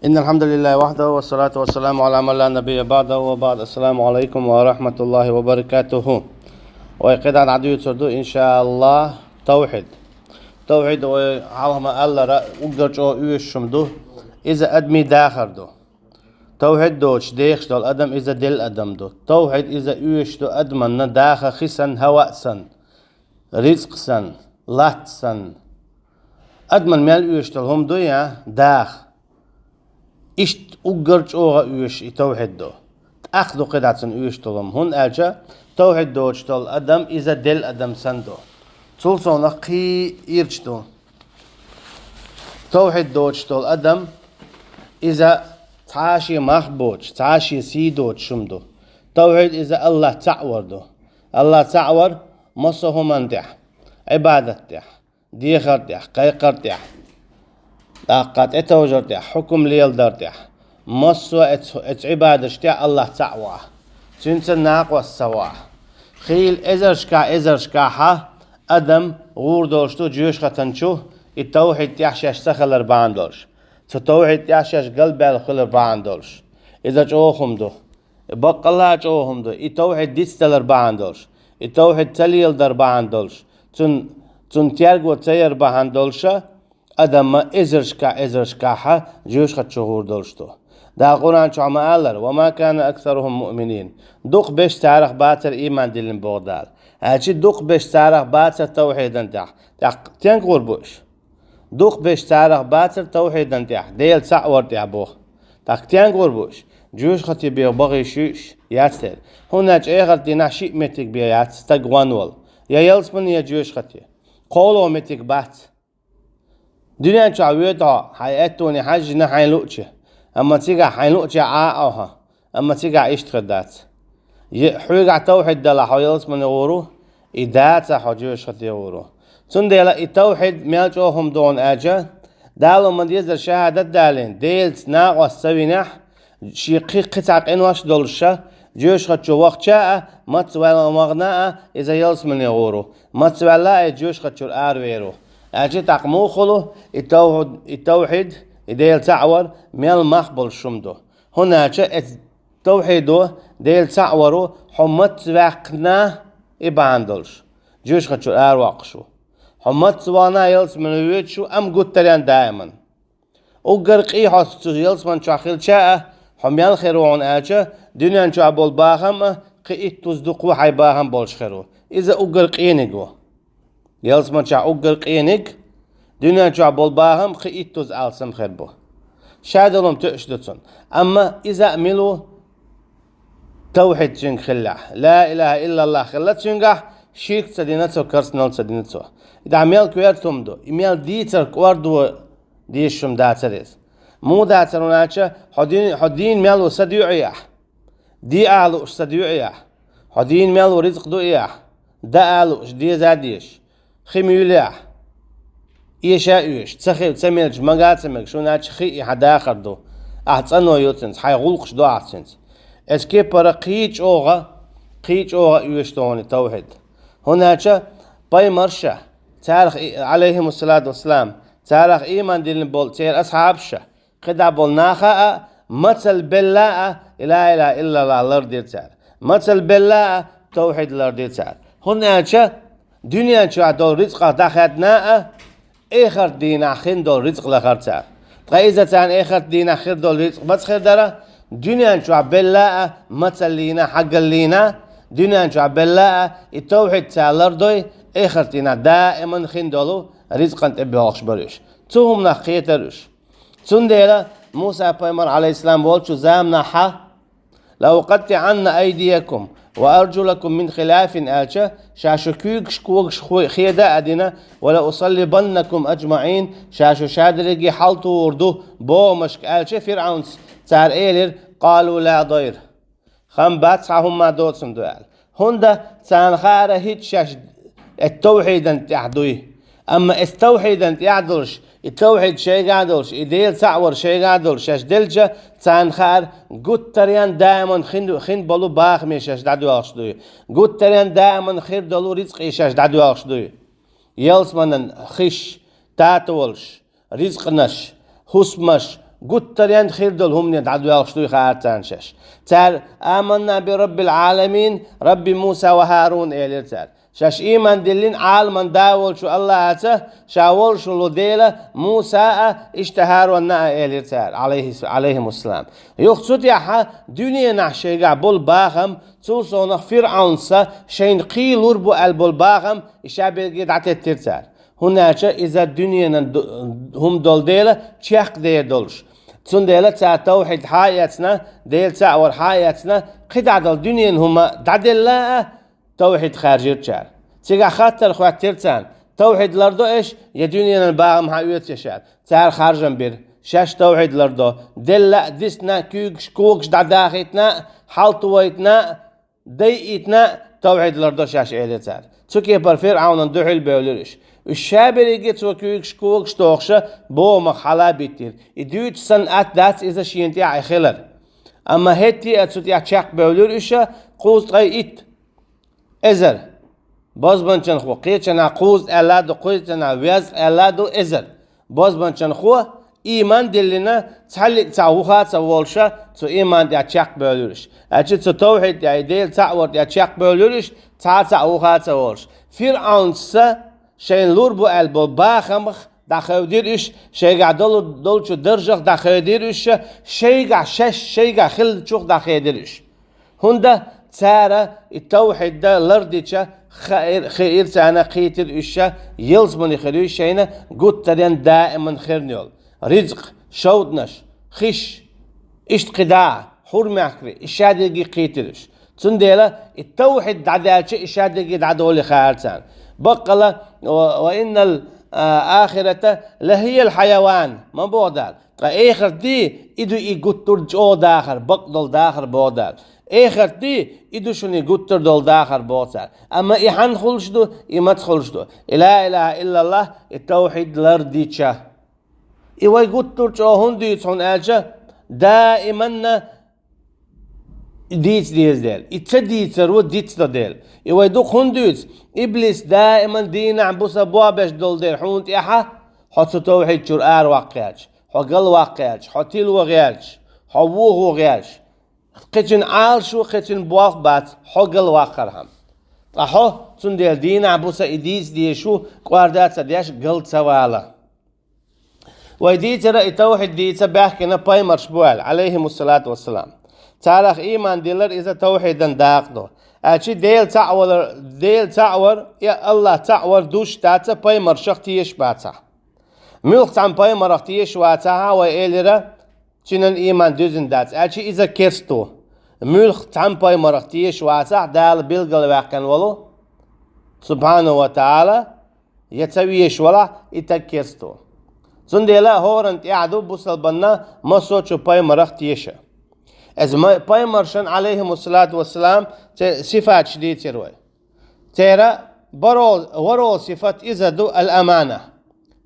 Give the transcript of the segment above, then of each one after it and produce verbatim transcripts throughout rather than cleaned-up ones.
إن الحمد لله وحده والصلاة والسلام على من لا نبي بعده وبعد. السلام عليكم ورحمة الله وبركاته. Вай кхидӀа дӀадуьйцур ду, иншааллахӀ, тавхьид. Тавхьид вай хьалха ма-аллара уггар чӀогӀа оьшуш хӀума ду. Иза адамий дахар ду. Тавхьид доцуш дехаш долу адам иза делла адам ду. Тавхьид иза оьшуш ду адаманна даха хи санна, хӀаваъ санна, рицкъ санна, латта санна. Адаман мел оьшуш долу хӀума ду я даха. Иштта уггар чӀогӀа оьшуш и тавхьид ду. ТӀаккха ду кхидӀа цунна оьшуш долу хӀума, хӀунда аьлча тавхьид доцуш долу адам иза делла адам санна ду. Цул совнах кхин ирча ду. Тавхьид доцуш долу адам иза цхьа а шен мах боцуш, цхьа а шен сий доцуш хӀума ду. Тавхьид иза АллахӀ цхьаъ вар ду. АллахӀ цхьаъ вар массо а хӀуманна тӀехь, Ӏибадат тӀехь, дехар тӀехь, кхайкхар тӀехь, тӀаккха тӀетовжар тӀехь, хьукум леладар тӀехь, массо а эц-, эцу Ӏибадаташ тӀехь АллахӀ цхьаъ вахь, цуьнца накъост ца вахь. Хийла эзаршкахь, эзаршкахьа адам гӀур долуш ду жоьжахатан чу, и тавхьид тӀехь шаьш ца хилар бахьана долуш, цу тавхьид тӀехь шаьш галбаьлла хилар бахьана долуш. Иза чӀогӀа хӀума ду. Баккъалла а чӀогӀа хӀума ду. И тавхьид дицдалар бахьана долуш, и тавхьид ца леладар бахьана долуш, цун, цун терго ца яр бахьана долуша, адамма эзаршкахь, эзаршкахьа жоьжахати чу гӀур долуш ду. Дала Къуръан чохь ма-аллара: «وما كان أكثرهم مؤمنين». Дукха берш царах бацара ийман диллина боху Дала. Аьлча дукха берш царах бацара тавхьидан тӀехь. ТӀаккха стенга гӀур бу уьш? Дукха берш царах бацара тавхьидан тӀехь, Дела цхьаъ вар тӀехь боху. ТӀаккха стенга гӀур бу уьш? Жоьжахати беха бахийша ю уьш, яц тера. ХӀунда аьлча эхарт дийнахь шиъ меттиг бен яц стаг гӀонвала. Я ялсамани, я жоьжахати. КхоалгӀа меттиг бац. Дуьнен чохь воьду хьо, хьайн аьттоне хьаьжжина хьайн луъче. Амма цигахь хьайн луъчехь Ӏа а Ӏо хьо. Амма цигахь иштта хир дац. Е-, хьоьгахь тавхьид далахь, хьо ялсамани гӀур ву, и дацахь, хьо жоьжахати гӀур ву. Цундела и тавхьид мел чӀогӀа хӀума ду хьуна аьлча, Дала ма дезара шахӀадат далийна, Делаца накъост ца винехь, шен кхин, кхин цхьа къинош долуша, жоьжахати чу вахча а, маца ваьлла вахана а, иза ялсамани гӀур ву, маца ваьлла а, и жоьжахати чуьра аравер ву. Аьлча тӀаккха муха хуьлу и тавхьид, и тавхьид, и Дела цхьаъ вар мел мах болуш хӀума ду? ХӀунда аьлча эцу тавхьидо, Дела цхьаъ варо хьо маца ваьккхина и бахьана долуш, жоьжахати чуьра аравоккхуш ву. Хьо маца вахана а ялсамани воьдуш ву, амма гуттаренна даиман. Уггар къий хьо цу ялсамани чохь хилча а, хьо мел хир ву хьуна аьлча, дуьнен чохь болу бахам а, кхин иттуза дукха ву хьайн бахам болуш хир ву. Иза уггар къениг ву. Ялсамани чохь уггар къениг, дуьнен чохь болу бахам кхин иттуза алсам хир бу. Шадолу хӀума тоьуш ду цунна. Амма иза а мила ву? Тавхьид цуьнга хиллехь, ла илахӀа иллаллахӀ хилла цуьнгахь, ширк ца дина цо, керстанал ца дина цо. ДӀа мел коьрта хӀума ду, и мел дийцар кӀордо дезаш хӀума дацара иза. Муха дацара хьуна аьлча, хьо дин, хьо дийна мел ву са доьӀаяхь, де а лууш са доьӀаяхь, хьо дийна мел ву рицкъ дуаяхь, даа а лууш, деза а дезаш, хи муьйлехь, эша а оьшуш, ца хилла, ца мелча, мага а ца мегаш, хӀунда аьлча хи и хьан дахар ду, ахь цӀано йо цуьнца, хьайн гӀуллакхаш до ахь цуьнца. Эцу кепара кхин чӀогӀа, кхин чӀогӀа оьшуш ду хьуна и тавхьид. ХӀунда аьлча пайхамарша, царах и, Ӏалайхимуссалату вассалам, царах ийман диллина болу церан асхьабаша, кхидӀа болу наха а, мацалла белла а, и ла илахӀа иллаллахӀ лардира цара. Мацалла белла а, тавхьид лардира цара. ХӀунда аьлча дуьнен чохь долу рицкъах дӀахаьдна а, эхарт дийнахь хин долу рицкъ лахара цара. Ткъа иза царна эхарт дийнахь хир долу рицкъ маца хир дара? Дуьнен чохь белла а, мацаллина, хьагаллина, дуьнен чохь белла а, и тавхьид цара лардой, эхарт дийнахь даиман хин долу рицкъан тӀе боьлхуш бара уьш. Цу хӀуманах кхетара уьш. Цундела Муса пайхамар, Ӏалайхиссалам, волчу заманахьа: «لأقطعن أيديكم وأرجلكم من خلاف», аьлча, ша шу куьйгаш, когаш ху-, хеда а дина, «ولأصلبنكم أجمعين», ша шу шадерриге хьалтур ду бохамашка аьлча, ФирӀавнца цара элира: «قالوا لا ضير». Хан бац, хьан хӀумма доцун ду аьлла. ХӀунда царна хаара хӀинца шаьш эцу тавхьидан тӀехь дуй. Амма эцу тавхьидан тӀехь долуш, и тавхьид шайгахь долуш, и Дела цхьаъ вар шайгахь долуш шаьш делча, царна хаара гуттаренна даиман хин, хин болу бахаме шаьш дӀадоьлхуш дуй. Гуттаренна даиман хир долу рицкъе шаьш дӀадоьлхуш дуй. Ялсаманан хиш, татолаш, ризкънаш, хӀусамаш, гуттаренна хир долу хӀумане дӀадоьлхуш дуй хаьара царна шаьш. Цара: «Аманна би Раббил Ӏаламин, Рабби Муса ва Харун», — элира цара. Шаьш ийман диллина Ӏаламан да волчу Аллахьаца, ша волуш волу Дела, Муса а, иштта Харунна а, элира цара, алейхи-, алейхимуссалам. Юха цу тӀехь дуьненахь шайгахь болу бахам, цул совнах ФирӀаунца шайна кхин лур бу аьлла болу бахам, и ша берриге дӀатеттира цара. ХӀунда аьлча иза дуьненан ду-, хӀума долу дела чекхдер долуш. Цундела цара тавхьид хьа а эцна, Дела цхьаъ вар хьа а эцна, кхидӀа долу дуьненан хӀума дӀаделла а, тавхьид хаьржира цара. Цигахь хаттар хӀоьттира царна: «Тавхьид лардо аша, я дуьненан бахам хьаоьцу аша?» Цара харжам бира: «Шаьш тавхьид лардо, делла а дисна, куьйгаш, когаш дӀадахийтина а, хьалтавайтина а, дайийтина а, тавхьид лардо шаьш», — элира цара. Цу кепара ФирӀаунан дуьхьал бевлира уьш. Уьш ша берриге цо куьйгаш, когаш тохуша бохамах хьала а биттира. И дуьйцуш санна атта дац иза шена тӀехь и хилар. Амма хӀетте а цу тӀехь чекхбевлира уьш, кхузткъе итт эзар. Бозбанчанхо кхечанхьа кхузткъа аьлла а ду, кхечанхьа везткъа аьлла а ду эзар. Бозбанчанхо ийман диллина, цхьаллиг цхьа вуха а ца волуша, цу ийман тӀехь чекхбевлира уьш. Аьлча цу тавхьид тӀехь, и Дела цхьаъ вар тӀехь чекхбевлира уьш, цхьа а цхьа вуха а ца волуш. ФирӀаунца шайна лур бу аьлла болу бахамах дӀахевдира уьш, шайгахь долу, долчу даржах дӀахевдира уьш, шайгахь шаьш, шайгахь хиллачух дӀахедира уьш. ХӀунда цара и тавхьид лардича, хаир-, хиира царна, кхийтира уьш, ялсамани хир ю шайна гуттаренна даиман хирна йолу. Ризкъ, шовданаш, хиш, иштта кхидӀа, хьурмехкарий, и ша дерриге кхийтира уьш. Цундела и тавхьид дӀадаьлча, и ша дерриге дӀадолий хаьара царна. Баккъала: «Ва, ва иннал, а, ахирата лахиял хьаяван», ма боху Дала. Ткъа эхарт ди, и ду и гуттар а чӀогӀа дахар, бакъдолу дахар, боху Дала. Эхарт ди, и ду шуна и гуттар долу дахар, боху цара. Амма и хьанна хуьлуш ду, и маца хуьлуш ду? И ла илаха иллаллах, и тавхьид лардича. И вай гуттар а чӀогӀа хӀунда дуьйцу хьуна аьлча, даиманна дийца деза дела. И ца дийцаро дицдо дела. И вай дукха хӀунда дуьйцу? Иблис даиман дийнахь буса бобеш долу дела хьуна тӀехьа, хьо цу тавхьид чуьра араваккха гӀерташ, хьо галваккха гӀерташ, хьо тило гӀерташ, хьо вохо гӀерташ. Кхечун Ӏалашо, кхечун болх бац, хьо галваккхархьама. Ткъа хьо, цундела дийнахь буса и дийца дезаш ву, кӀорда а ца деш, гал ца вала. Вай дийцира и тавхьид дийца баьхкина пайхамарш бу аьлла, алейхимуссалату вассалам. Царах ийман диллар иза тавхьидан дакъа ду. Аьлчи Дела цхьаъ валар, Дела цхьаъ вар, я Аллах цхьаъ вар душ даца пайхамаршах тешаш бацахь. Муьлхха цхьана пайхамарах тешаш вацахьа, вай элира, цуьнан ийман дуьзна дац, аьлчи иза керста ву. Муьлхха цхьана пайхамарах тешаш вацахь, Дала билгалваьккхина волу, субхьанаху ва таала, я ца везаш валахь, и стаг керста ву. Цундела хӀоранна тӀехь ду бусалбанна массо а чу пайхамарах теша. Иза ма-, пайхамаршан, алейхимуссалату вассалам, церан сифаташ дийцира вай. Церан баро-, варо сифат иза ду ал-амана.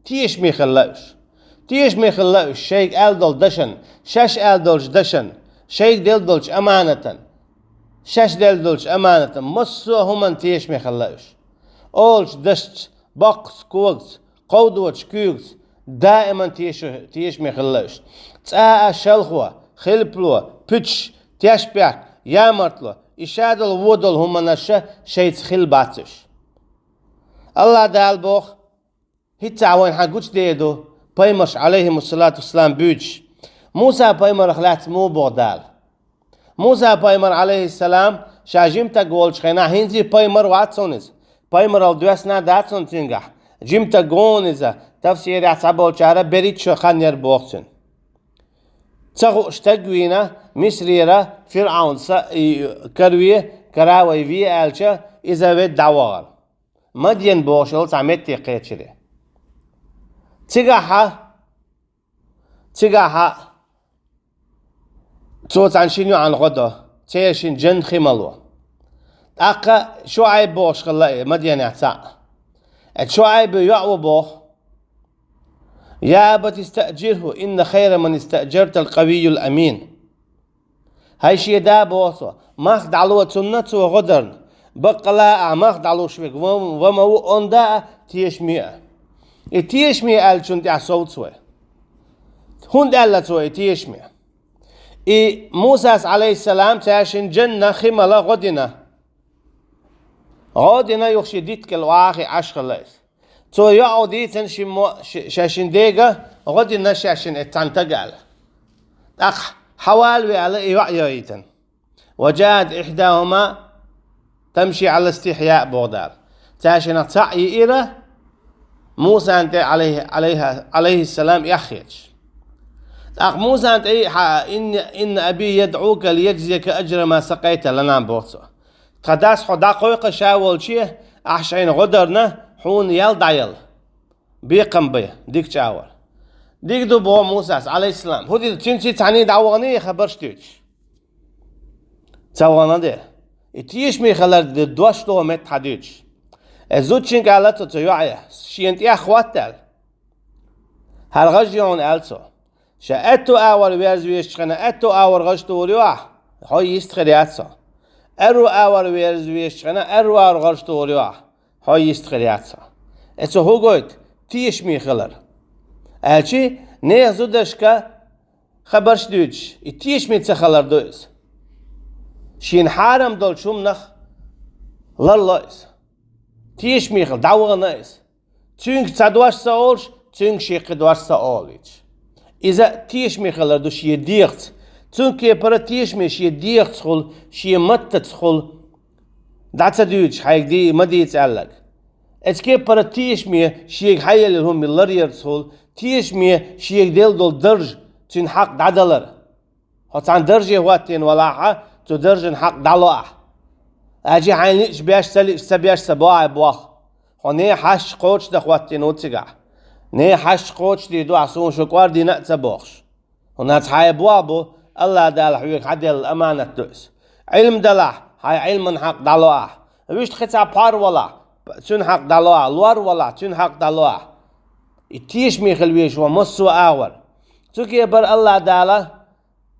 Тешаме хилла уьш. Тешаме хилла уьш, шайга аьлла долу дашан, шаьш аьлла долчу дашан, шайга делла долчу аманатан, шаьш делла долчу аманатан, массо а хӀуманна тешаме хилла уьш. Олучу дашца, боккхаца, когца, кховдочу куьйгаца даиман теша-, тешаме хилла уьш. ЦӀа а шалхо, хилпало, пуьташ, тешпехк, ямартло, и ша долу, вон долу хӀуманаш шайца хилла бац уьш. Аллах Дала боху, хӀинца вайна хьан гучудер ду, пайхамарш, алейхимуссалату вассалам, буьйцуш. Муса пайхамарах лаьцна муха боху Дала? Муса пайхамар, алейхиссалам, ша жима стаг волчу хенахь, хӀинца пайхамар вац хьуна иза. Пайхамаралла доьссина а дац хьуна цуьнгахь. Жима стаг ву хьуна иза, тафсирехь цхьаболчара берриг а шо хан яр боху цуьнан. Ца хууш стаг вийна, Мисрера ФирӀаун са-, и, караве, каравай ве аьлча, иза ведда дӀавахара. Мадьян бохуш йолу цхьа метте кхечира. Цигахьа, цигахьа цо цхьана шина йоӀана гӀо до, церан шина жин хи мало. ТӀаккха ШуӀайб бохуш хилла и Мадьянехь цхьаъ. Эцу ШуӀайбан йоӀ ву боху: «Я абати истаъжирхӀу, инна хайра ман истаъжартал къавийюл амин». ХӀай шен да, боху цо, мах дӀало цунна, цо гӀо дарна. Баккъала а мах дӀалуш верг ва, ва ма ву онда а, тешаме а. И тешаме аьллачунна тӀехь совцу вай. ХӀунда аьлла цо и тешаме? И Мусас, Ӏалайхиссалам, цаьршинна джанна хи мала гӀо дина. ГӀо дина юха шен дитт кӀел охьа а хиъна Ӏаш хилла иза. Цо йоӀ дийцина шин мо-, ши-, шаьшин дега, гӀо дина шаьшин эццан тага аьлла. ТӀаккха хьавала веана и йоӀ яйтина. وجاءت إحداهما تمشي على استحياء боху Дала. Цаьршинах цхьаъ йиира Мусан тӀе, Ӏалайхи-, Ӏалайхи-, Ӏалайхиссалам, эхь хеташ. ТӀаккха Мусан тӀе а хьаъа: إن، إن أبي يدعوك ليجزيك أجر ما سقيت لنا, боху цо. Тхан дас хьо дӀакхойкху ша волче, ахь шайна гӀо дарна, хьуна ял дӀаяла. Бекхам бе, дика чӀагӀвар. Дика ду, боху Мусас, Ӏалайхиссалам. ХӀун дийла, цуьнца цхьаьний дӀавахана и хабарш дуьйцуш? Ца вахана де. И тешаме хилар де дош доху меттахь дуьйцуш. Э, зудчуьнга аьлла цо, цу йоӀе, шена тӀехьа хӀотта аьлла. ХӀара гӀаж ю хьуна, аьлла цо. Ша аьтту агӀор верза везачу хенахь, аьтту агӀор гӀаж тухур ю ахь, хьо йист хир яц хьо. Аьрру агӀор верза везачу хенахь, аьрру агӀор гӀаж тухур ю ахь, хьо йист хир яц хьо. Э, цо хӀун гойту? Тешаме хилар. Аьлчи, нехан зударшка хабарш дуьйцуш, и тешаме ца хилар ду иза. Шена хьарам долчу хӀуманах ларло иза. Тешаме хила, дӀавахана иза. Цуьнга цхьа дош ца олуш, цуьнга шен кхин дош ца олуьйтуш. Иза тешаме хилар ду шен дегӀаца. Цуьнан кепара тешаме шен дегӀацахула, шен маттацахула дӀа ца дуьйцуш, хьайга ди-, ма дийца аьлларг. Эцу кепара тешаме шега хьаелларг хӀума ларъярцахула, тешаме шега делла долу дарж, цуьнан хьакъ дӀадалар. Хьо цхьана дарже хӀоттийна валахьа, цу даржан хьакъ дӀало ахь. Аьлчи хьайна лиъча беш, ца лиъча ца беш ца бо ахь боху. Хьо нехан хьашташ кхочушдан хӀоттийна ву цигахь. Нехан хьашташ кхочушдийр ду ахь, суна шу кӀордийна а ца бохуш. ХӀунда аьлча хьайн боху бу, АллахӀ Дала хьоьга хьаделла аманат ду иза. Ӏилма далахь, хьайн Ӏилман хьакъ дӀало ахь. Вуьшта кхин цхьа пхьор валахь, цуьнан хьакъ дӀало ахь, лор валахь, цуьнан хьакъ дӀало ахь. И тешаме хила везаш ву массо а агӀор. Цу кепара АллахӀ Дала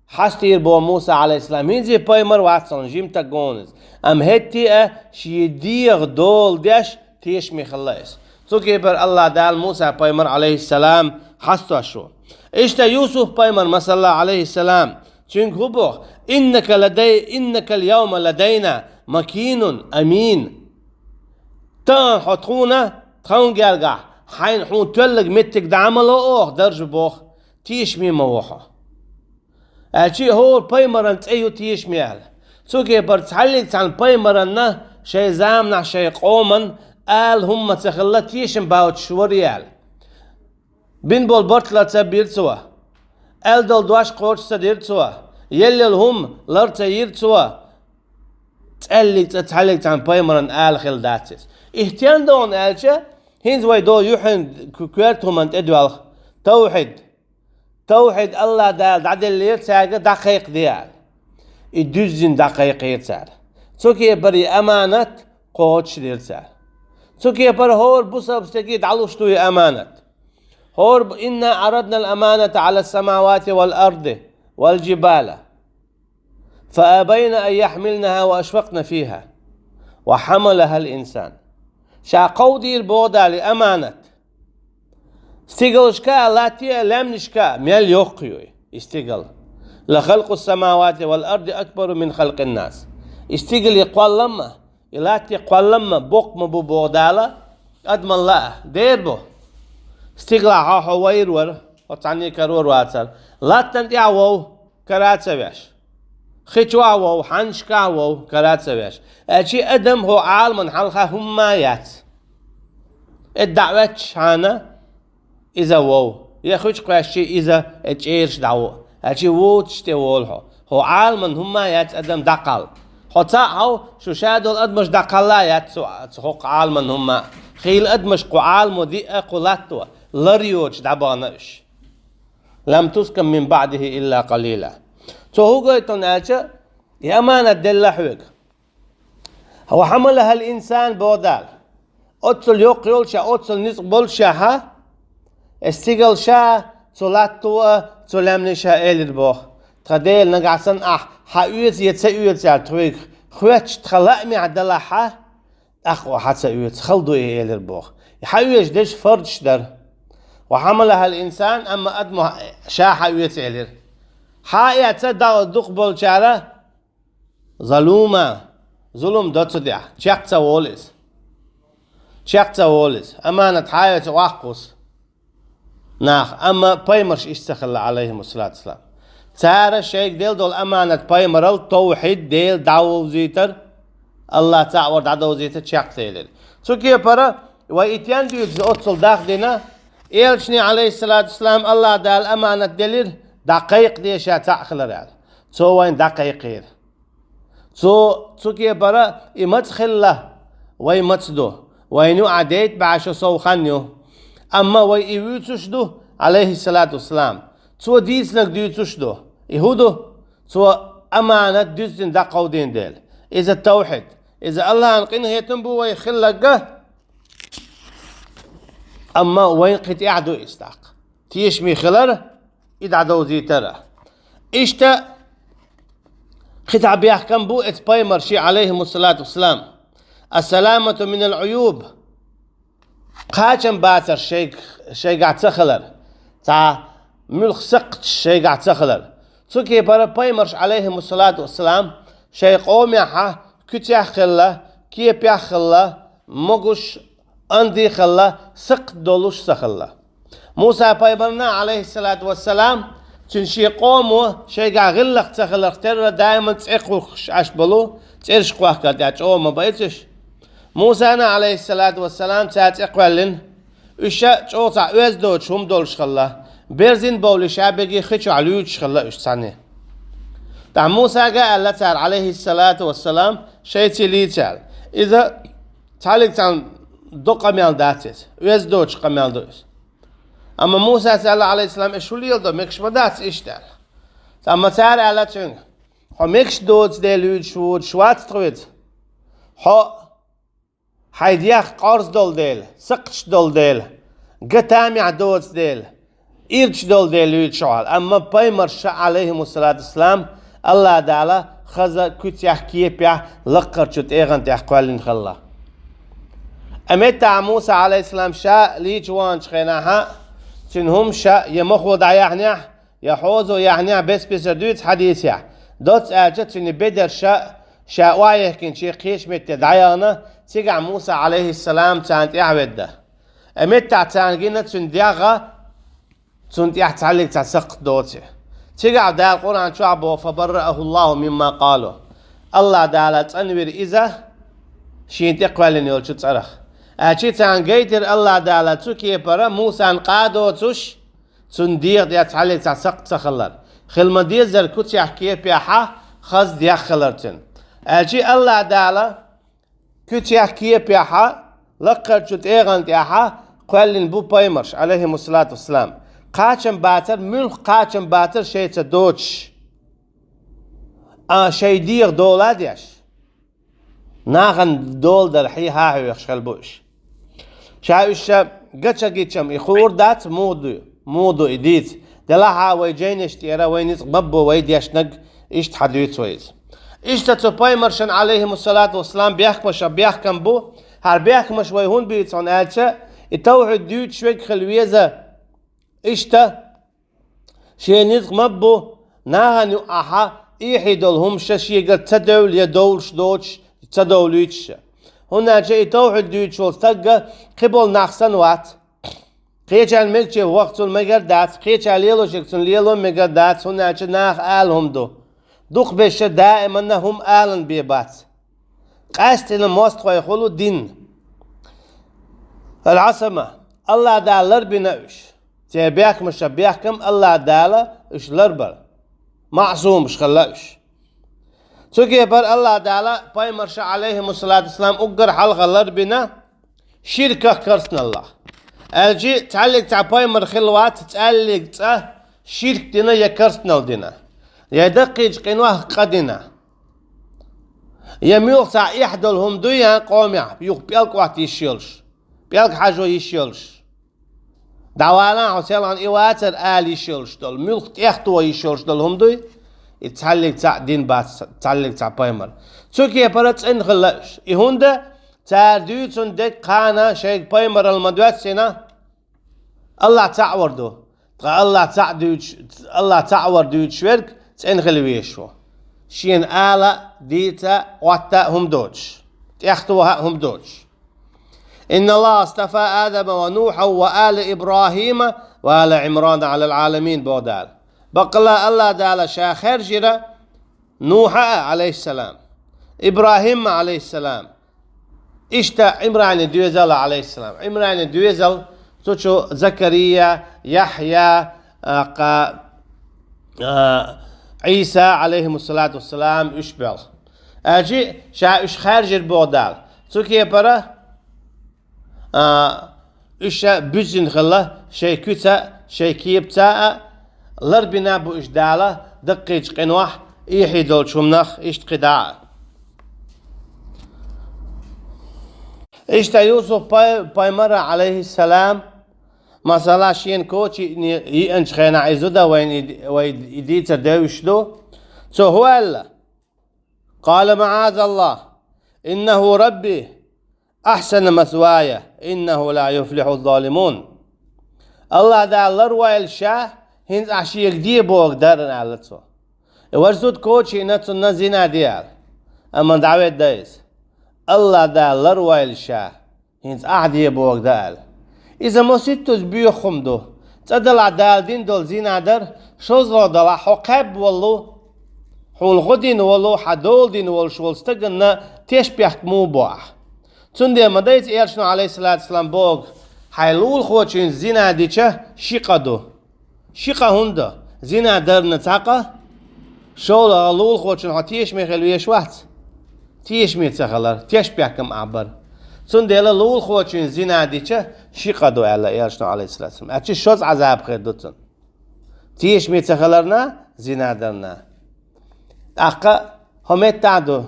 хьастийра боху Муса, Ӏалайхиссалам, хӀинца пайхамар вац хьуна, жима стаг ву хьуна иза. Амма хӀетте а шен дегӀан дола деш тешаме хилла иза. Цу кепара АллахӀ Дала Муса пайхамар, Ӏалайхиссалам, хьастош ву. Иштта Юсуп пайхамар, масала, Ӏалайхиссалам, цуьнга хӀун боху: «Иннака ладай-, иннакал явма ладайна макинун амин». Тахана хьо тхуна, тхан гергахь, хьайна хьуна тоьлларг меттиг дӀа ма ло оха, даржа боху, тешаме ма ву хьо. Аьлчи хӀора пайхамаран цӀе ю тешаме аьлла. Цу кепара цхьаьллиг цхьана пайхамаранна шайн заманахь шайн къоман ала хӀумма ца хилла тешам баьлчаш вара аьлла. Бина болу барт лар ца бира цо. Аьлла долу дош кхочуш ца дира цо. Елла йолу хӀума лар ца йира цо. ЦӀаьллиг цӀа цхьаьллиг цхьана пайхамаран ала хилла дац иза. И стенна ду хьуна аьлча, хӀинца вай долу юьхьан коьрта хӀуманна тӀедоьлху. Тавхьид. Тавхьид АллахӀ Дала дӀаделлера цаьрга дӀакхайкхаде аьлла. И дуьззина дӀакхайкхийра цара. Цу кепара и аманат кхочушдира цара. Цу кепара хӀора бусалба стеге дӀалуш ду и аманат. ХӀора бу: «Инна Ӏарадна ал-аманата Ӏала ас-самавати вал-арди вал-джибала». «Фа абайна ан яхьмилнаха ва ашфакъна фиха, ва хьамалахал инсан». Ша кховдийра боху Дала и аманат. Стигалшка а, латте а, лаьмнашка а мел йоккха ю и стигал. «Ла халкъу самавати вал арди акбару мин халкъин нас». И стигале кхоллам а, и латте кхоллам а боккха ма бу боху Дала, адамалла а дера бу. Стигалахь хьо вайр вара, хьо цхьанне карор вацара. Латтана тӀехь вов, кара а ца веш. Хи чохь вов, хьаннашкахь вов, кара а ца веш. Аьлчи адам хӀо Ӏаламан хьалха хӀумма а яц. Э, дӀаоьтташ хьана иза вов. Я хуьчу кхоьссичи иза, э, чӀераш дӀаво. Аьлчи вуцаш тӀе волу хьо. ХӀо Ӏаламан хӀумма а яц адам дӀакхалла. Хьо цхьаъ хьов, шу ша долу адамаш дӀакхалла а яц цу, цу хӀокху Ӏаламан хӀумма а. Хийла адамаш кху Ӏаламо диъа кху латто, лар йоцуш дӀабахана уьш. «Лам тускан мин баъдихи илла къалила». Цо хӀун гойту аьлча, и аманат делла хьоьга. «Ва хьамалахал инсан», боху Дала. Оццул йоккха йолчохь, оццул ницкъ болчохьа, и стигал ша, цу латто а, цу лаьмне ша элира боху: «Тхан Дела, нагахь санна ахь хьан оьцу я ца оьцу аьлла тхоьга хоьттуш тхан лаамехь далахьа, тӀаккха хьан ца оьцу, хала ду и», элира боху. И хьан оьцуш дерш фардаш дара. وحملها الإنسان, амма адамо ша хьаэца элира. Хьаэца да-, дукхахболчара, ظلوما, зулам до цу тӀехь, чекх ца волу иза. Чекх ца волу иза. Аманат хьаэца ваккхус нах, амма пайхамарш иштта ца хилла, عليهم الصلاة والسلام. Цара шайга делла долу аманат пайхамаралла, тавхьид, Дела дӀавовзийтар, АллахӀ цхьаъ вар дӀадовзийтар чекх ца елира. Цу кепара вай и тен дуьйцу оццул дахдина, элчане, عليه الصلاة والسلام, АллахӀ Дала аманат делира, дӀакхайкха деза ша цхьаъ хилар аьлла. Цо вайна дӀакхайкхийра. Цо цу кепара и маца хилла, вай маца ду, вайна юкъахь дейта бӀе шо сов хан ю. Амма вай и вуьйцуш ду, عليه الصلاة والسلام. Цо дийцинарг дуьйцуш ду. И хӀун ду? Цо аманат дуьззина дӀакховдийна дела. Иза тавхьид. Иза АллахӀан къинхетам бу вай хилларг, амма вайн кхин тӀехь ду иза тӀаккха. Тешаме хилар, и дӀадовзийтар. Иштта кхин цхьа бехкам бу эцу пайхамарший, عليهم الصلاة والسلام. السلامة من العيوب. Кхачам бацар шайг-, шайгахь ца хилар. Цхьа муьлхха сакхташ шайгахь ца хилар. Цу кепара пайхамарш, عليهم الصلاة والسلام, шайн къомехьа куьцехь а хилла, кепехь а хилла, могуш, анди а хилла, сакхт долуш а ца хилла. Муса пайхамарна, عليه الصلاة والسلام, цуьнан шен къомо шайгахь гӀиллакх ца хиларх терра даиман цӀе кхухкуш Ӏаш болу, цӀераш кхохкар тӀехь чӀогӀа ма байцуш. Мусана, عليه الصلاة والسلام, цара цӀе кхоьллина. Уьш ша чӀогӀа цхьа оьзда доцуш хӀума долуш хилла. Берзина бовлий ша берриге хи чохь луьйчуш хилла уьш цхьаьна. ТӀаккха Мусага аьлла цара, عليه الصلاة والسلام, шайца лийца аьлла. Иза цхьаьллиг цхьаьна до къамел дац иза. Оьзда доцуш къамел ду иза. Амма Мусас аьлла, عليه السلام, и шу леладо, мегаш ма дац иштта аьлла. Амма цара аьлла цуьнга: «Хьо мегаш доцу дела луьйчуш воцуш вац тхо веза. Хьо хьайн дегӀ къорза долу дела, сакхташ долу дела, ган тамехь доцу дела, ирча долу дела луьйчуш хьо», — аьлла. Амма пайхамарша, عليهم الصلاة والسلام, АллахӀ Дала хаза куьцехь, кепехь, лакхарчу тӀегӀан тӀехь кхоьллина хилла. Амма меттахь Муса, عليه السلام, ша лийча ваханчу хенахь, цуьнан хӀума ша я мохо дӀаяьхьнехь, я хьозо яьхьнехь, бес-бесара дуьйцу хьадисехь. Доцца аьлча, цуьнан бедарш ша охьаехкинчу кхечу метте дӀаяхана, цигахь Муса, عليه السلام, царна тӀаьхьаведда. Амма меттахь царна гина цуьнан дегӀ, цунна тӀехь цхьаьллиг цхьа сакхт доций. Цигахь Дала Къуръан чохь боху: «فبرأه الله مما قالوا». АллахӀ Дала цӀанвира иза шена тӀекхоьллина йолчу цӀарах. Аьлча царна гайтира АллахӀ Дала цу кепара Мусана къа а доцуш, цунна дегӀан тӀехь цхьаьллиг цхьа сакхт ца хилар. Хила ма-деззара куьцехь, кепехьа хаза дегӀ хилар цуьнан. Аьлча АллахӀ Дала куьцехь, кепехьа, лакхарчу тӀегӀан тӀехьа кхоьллина бу пайхамарш, عليهم الصلاة والسلام. Кхачам бацар, муьлхха кхачам бацар шайца доцуш, а шайн дегӀан дола а деш. Нахана дола дар хьехьа а хьоьхуш хилла бу уьш. Ша уьш ша ган ца гича-м и хуур дац, муха ду, муха ду и дийца. Делахь а вай жайнаш тӀера вай ницкъ ма-ббо вай дешнарг, иштта хьадуьйцу вай иза. Иштта цу пайхамаршна, عليهم الصلاة والسلام, бехкамаша бехкам бу. ХӀара бехкамаш вай хӀунда буьйцу хьуна аьлча, и тавхьид дуьйцуш верг хила веза. Иштта шен ницкъ ма-ббо, нахана юкъахьа эхье долу хӀума ша шегара ца девлла я довлуш доцуш, ца довлуьйтуш ша. ХӀунда аьлча и тавхьид дуьйцуш волу стагга кхиболу нах санна вац. Кхечарна мегаче ваха цунна мегар дац, кхечара лело шега цунна лело мегар дац, хӀунда аьлча наха ала хӀума ду. Дукхахберш даиманна хӀума алан бен бац. Къаьсттина мостагӀий хуьлу дин. Ал-Ӏасама, АллахӀ Дала ларбина уьш. Церан бехкамаша бехкам АллахӀ Дала уьш ларбар. МаӀсумаш хилла уьш. Цу кепара АллахӀ Дала пайхамарша, عليهم الصلاة والسلام, уггар хьалха ларбина ширках, керстаналлах. Аьлча цхьаьллиг цхьа пайхамар хилла вац цхьаьллиг цкъа ширк дина я керстанал дина, я даккхийчу къинойх къа дина. Я муьлхха цхьа эхь долу хӀума дуй, я къомехь юха пӀелг Ӏотта йиш йолуш, пӀелг хьажо йиш йолуш. ДӀавалан хьо селхана и вацара ала йиш йолуш долу, муьлхха тӀехто йиш йолуш долу хӀума дуй, и цхьаьллиг цхьаъ дин бац, цхьаьллиг цхьа пайхамар. Цу кепара цӀена хилла уьш. И хӀунда цара дуьйцун дерг кхана шайга пайхамаралла ма доьссина, Аллахь цхьаъ вар ду. Ткъа Аллахь цхьаъ дуьйцуш, Аллахь цхьаъ вар дуьйцуш верг цӀена хила везаш ву. Шена ала, дийца, Ӏотта хӀума доцуш. ТӀехтоха хӀума доцуш. «إن الله اصطفى آدم ونوحا وآل إبراهيم وآل عمران على العالمين», боху Дала. Баккъалла Аллахь Дала ша хаьржира Нухьа а, Ӏалайхиссалам, ИбрахӀима, Ӏалайхиссалам, иштта Ӏимрана доьзал а, Ӏалайхиссалам. Ӏимрана доьзал, цу чу Закария, Яхьъя, а, кха, а, Ӏийса, Ӏалайхимуссалату вассалам, уьш боьлху. Аьлча, ша уьш хаьржира боху Дала. Цу кепара, а, уьш ша буьззина хилла, шайн куьца, шайн кепаца а, ларбина бу уьш Дала даккхийчу къинойх, эхь долчу хӀуманах, иштта кхидӀа а. Иштта Юсуф пай-, пайхамара, Ӏалайхиссалам, масала, шена коча йиъ-, йиъначу хенахь и зуда вайна и, вай и дийцар девзаш ду. Цо хӀун аьлла? «قال معاذ الله، إنه ربي أحسن مثواي، إنه لا يفلح الظالمون». Аллахь Дала ларвойла ша, хӀинца ахь шега де бохург дара, аьлла цо. И важа зуда коча йиъна, цунна зина де аьлла. Амма дӀаведда иза. Аллахь Дала ларвойла ша, хӀинца ахь де бохург дан аьлла. Иза масийттаза боьха хӀума ду. ЦӀа далахь Дала дина долу зина дар, шозлагӀа далахь хьо кхаьбна волу, хьуна гӀо дина волу, хьан дола дина волуш волу стаганна тешнабехк муха бо ахь? Цундела ма дайца Элчано, Ӏалайхиссалату вассалам, боху, хьайн лулахочуьнца зина дича ши къа ду. Ши къа хӀунда? Зина дарна цхьа къа, шолгӀа лулахочунна хьо тешаме хила везаш вац. Тешаме ца хилар, тешнабехкам ахь бара. Цундела лулахочуьнца зина дича ши къа ду, аьлла Элчано, Ӏалайхиссалату вассалам. Аьлча шозза Ӏазап хир ду цунна. Тешаме ца хиларна, зина дарна. ТӀаккха хьо меттахь ду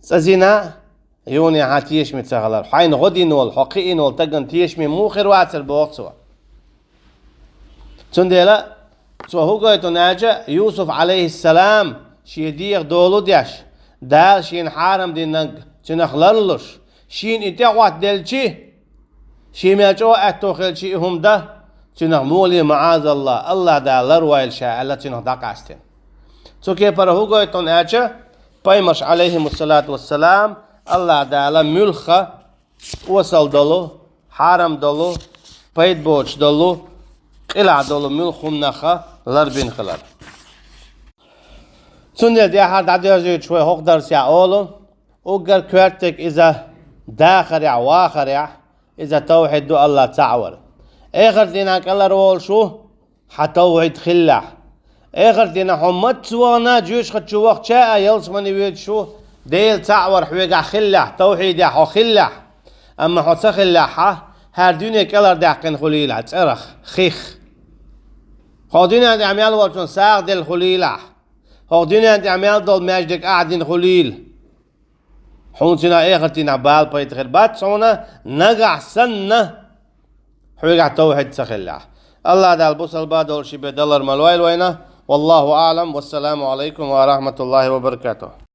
цӀа зина, юха хьан тешаме ца хилар. Хьайна гӀо дина волу, хьо кхиъна волу стагана тешаме муха хир вацара, боху цо. Цундела цо хӀун гойту аьлча, Юсуф, Ӏалайхиссалам, шен дегӀан дола деш, Дала шена хьарам динарг цуьнах ларлуш, шена и тӀехӀоттаделчи, шен мел чӀогӀа аьтто хилчи и хӀума дан, цуьнах муха ле, маӀазаллахӀ, Аллахь Дала ларвойла ша, аьлла, цуьнах дӀакъаьстина. Цу кепара хӀун гойту аьлча, пайхамарш, Ӏалайхимуссалату вассалам, Аллахь Дала муьлхха осал долу, хьарам долу, пайда боцуш долу, къилахь долу муьлхха хӀуманах ларбина хилар. Цундела тӀаьхьара дӀадоьрзуьйтуш вай хӀокху дарсехь олу, уггар коьртаниг иза дахарехь, вахарехь, иза тавхьид ду, Аллахь цхьаъ вар. Эхарт дийнахь кӀелхьарволуш ву, хьан тавхьид хиллехь. Эхарт дийнахь хьо мацца вахана, жоьжахати чу вахча а, ялсамане воьдуш ву, Дела цхьаъ вар хьоьгахь хиллехь, тавхьидехь хьо хиллехь. Амма хьо ца хиллехь, хьан хӀара дуьне кӀелхьардаьккхина хуьлийла цӀерах, хих. Хьо дуьнен тӀехь мел волчунна сагӀа делла хуьлийла. Хьо дуьнен тӀехь мел долу маьждиг ахь дина хуьлийла. Хьуна цуьнан эхарт дийнахь бала пайда хир бац хьуна, нагахь санна хьоьгахь тавхьид ца хиллехь. Аллахь Дала бусалба долуш бен далар ма лойла вайна. Валлаху аӀлам. Вассаламу Ӏалайкум ва рахьматуллахӀи ва баракатухӀ.